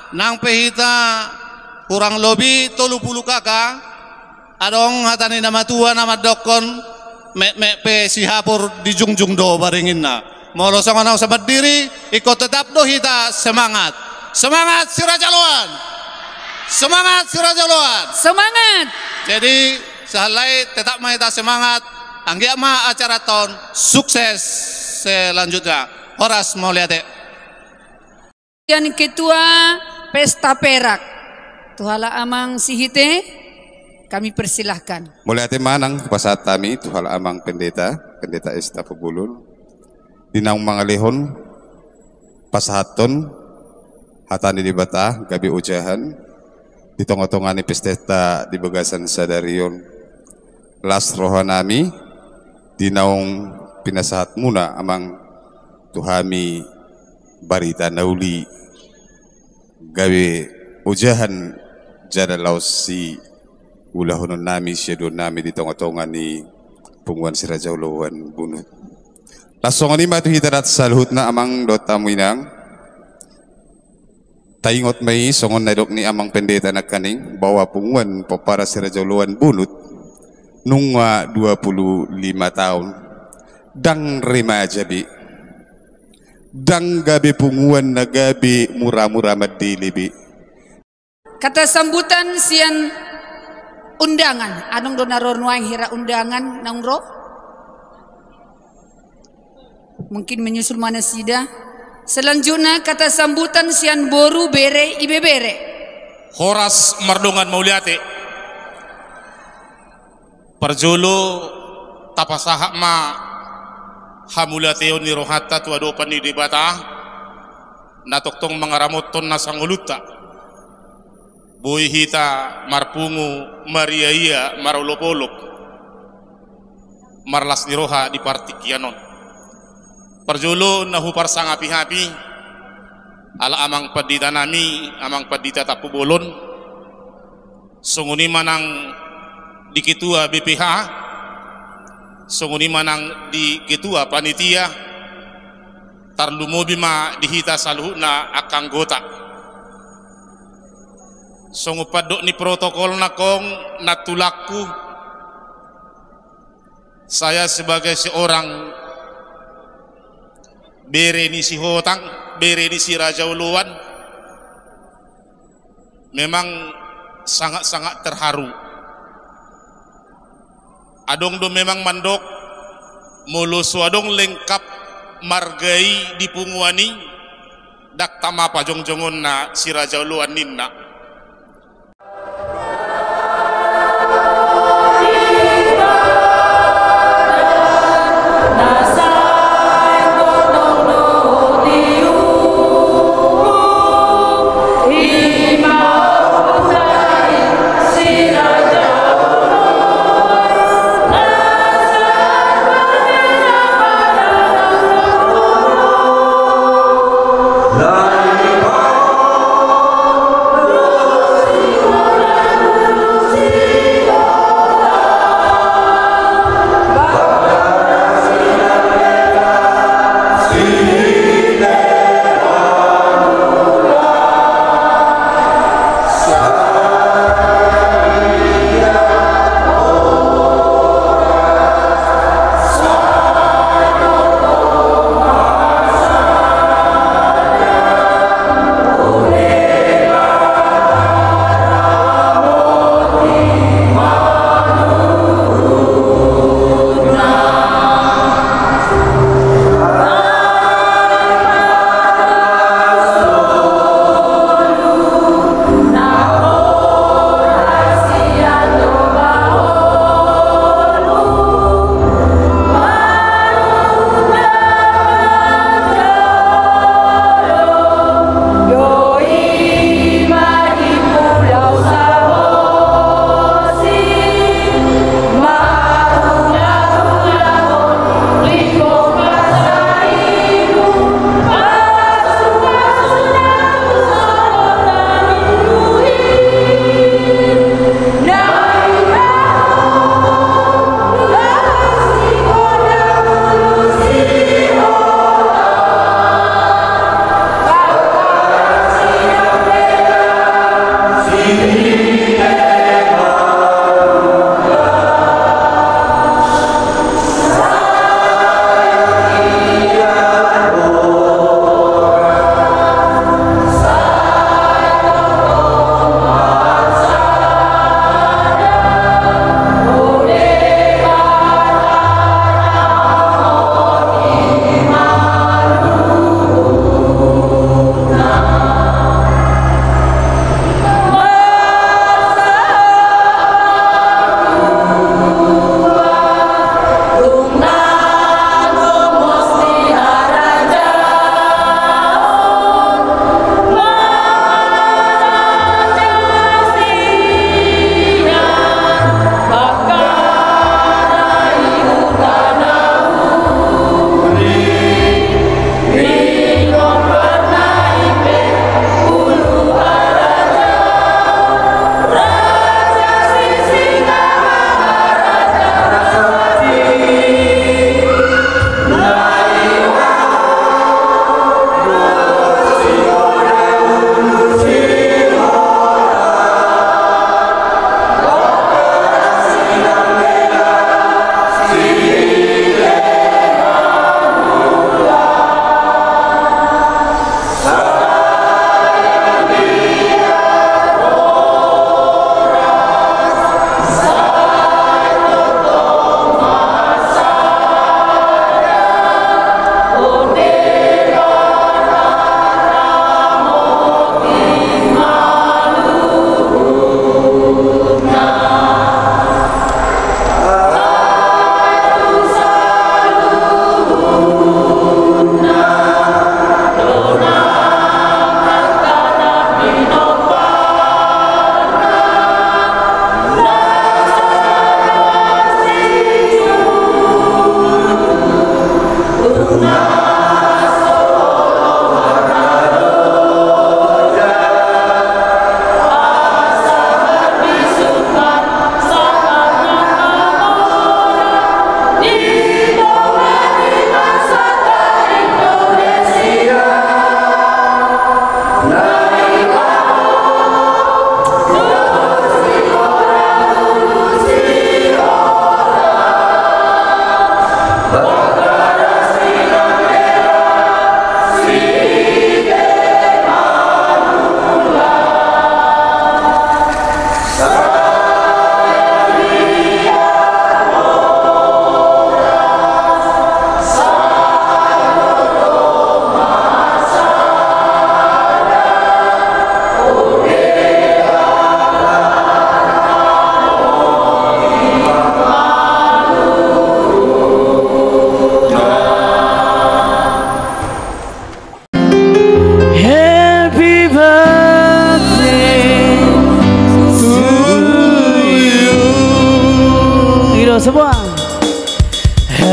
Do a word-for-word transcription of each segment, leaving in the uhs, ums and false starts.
Nang pe hita hurang lobi tolu pulu K K, adong hata ni na matua na mandokkon, metmet pe sihapur dijungjung do baringinna. Molo songon au samandiri, ingkon tetap do hita semangat. Semangat si Raja Oloan. Semangat si Raja Oloan. Semangat. Jadi, sahali tetap ma hita semangat. Anggiat ma acara on sukses selanjutnya. Horas, mauliate. Sian Ketua Pesta Perak, tu halak amang Sihite, kami persilahkan. Mauliate ma nang pasahat hami tu halak amang Pendeta, Pendeta Esta Pubolon, di naung mangalehon pasahathon hata ni Debata gabe ojahan di tongatonga ni pestanta di bagasan sadari on. Las rohanami di naung pinasahatmuna amang tu hami barita na uli gabe ojahan jala laos siulahononnami, siaduannami di tongatonga ni punguan si Raja Oloan Bunut. Las songon i ma tu hita saluhutna amang dohot hamu inang. Taingot ma i songon na nidok ni amang Pendeta nangkaning, bahwa punguan pomparan si Raja Oloan Bunut nunga dua pulu lima taon, ndang remaja be, ndang gabe punguan na gabe muramura mandele be. Kata sambutan sian undangan, adong do na ro nuaeng hira undangan naung ro? Mungkin menyusul ma nasida. Selanjutna kata sambutan sian boru, bere, ibebere. Horas mardongan mauliate. Parjolo tapasahat ma hamuliateon ni rohanta tu adopan ni Debata, na tongtong mangaramothon nasa ngolunta. Boi hita marpungu, mariaia, marolopolop, marlas ni roha di partingkian on. Parjolo na huparsangapihapi ala amang panditanami, amang pandita Tampubolon, songon i ma nang di ketua B P H, songon i ma nang di ketua panitia, tarlumobi ma di hita saluhutna angka anggota. Songon pandok ni protokol nangkin, nantulangku, saya sebagai seorang bere ni Sihotang, bere ni si Raja Oloan, memang sangat-sangat terharu. Adong do memang mandok, molo so adong lengkap marga i di punguan i, ndang tama pajongjongonna si Raja Oloan ninna.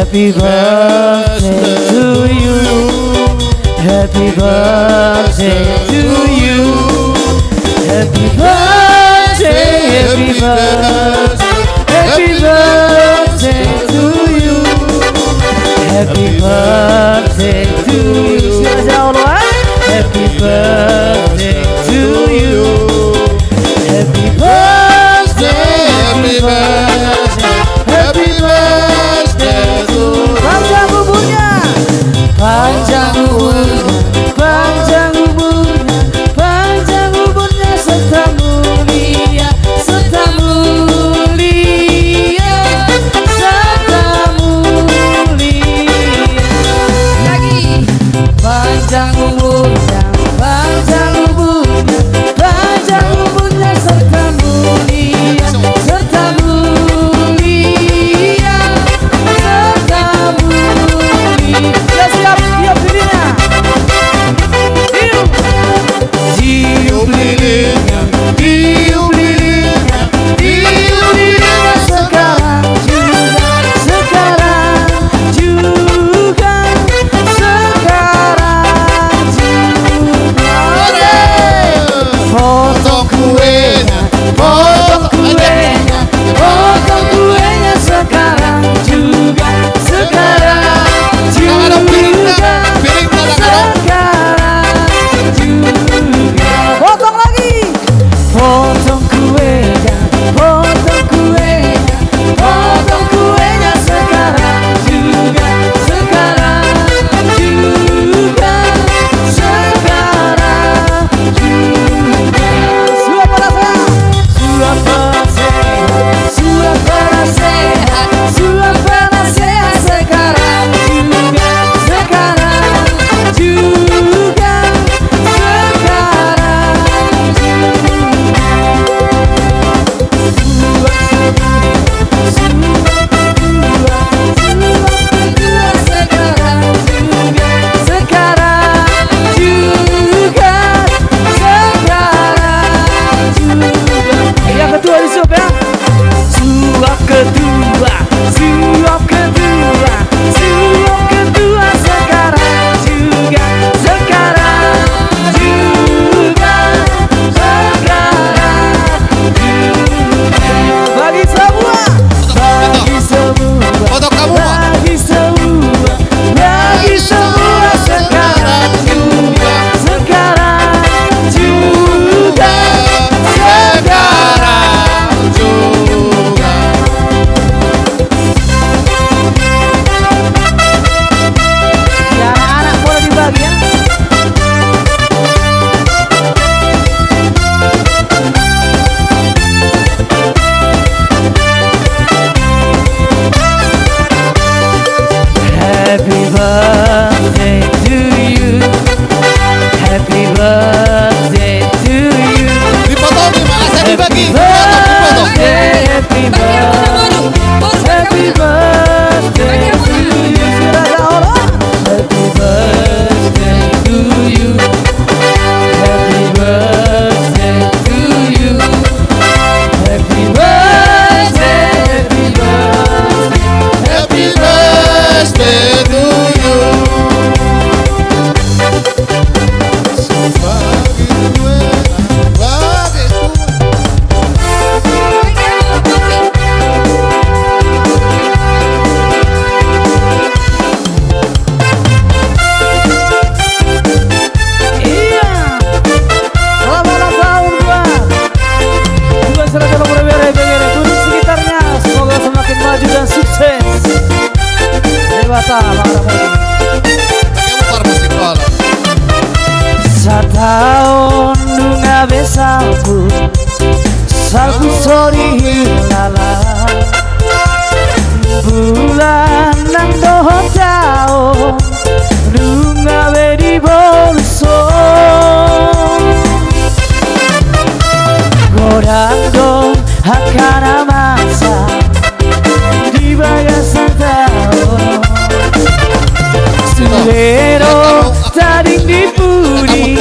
Happy birthday to you. Happy birthday to you. Happy birthday, happy birthday, happy birthday to you. Happy birthday to you. Siapa, siapa, olo, eh? Happy birthday to you. Happy birthday, happy birthday, happy birthday to you. Panjang umurnya, panjang umurnya, panjang umurnya, panjang umurnya serta mulia, serta mulia, serta mulia. Lagi. Panjang umurnya, panjang umurnya, panjang umurnya serta mulia, serta mulia, serta mulia. Ya, siap, tiup lilinnya. Tiup. Tiup lilinnya, tiup lilinnya, tiup lilinnya sekarang juga, sekarang juga, sekarang juga. Potong kuenya, potong kuenya, potong kuenya sekarang juga, sekarang juga, sekarang juga. Potong lagi. Potong kuenya, potong kuenya, potong kuenya sekarang juga, sekarang juga, sekarang juga. Suap penasehat, suap penasehat, suap penasehat, suap penasehat sekarang juga, sekarang juga, sekarang juga. Suap, suap, suap, suap, suap, sekarang juga, sekarang juga, sekarang juga. Yang ketua disuap, ya. Suap ketua, suap ketua, suap ketua sekarang juga, sekarang juga, sekarang juga. Bagi semua, bagi semua, bagi semua, bagi semua sekarang juga, sekarang juga, sekarang juga. Ya, anak-anak boleh dibagi, ya. Happy birthday to you. Happy birthday to you. Dipotong, Bima, asal dibagi. Happy birthday, happy birthday, happy birthday to you. Happy birthday to you. Happy birthday to you. Happy birthday, happy birthday, happy birthday to you. Iya. Selamat ulang tahun, Bang. Juga serta Bang Rebere, Bang Rebere, Gunung sekitarnya, semoga semakin maju dan sukses. Dewata, Bang Ramon. Sataon nunga be salpu, salpu so dihilala. Bulan nang dohot taon, nunga be dibolus on. Godang do angka na masa di bagasan taon. Sude do tading di pudi.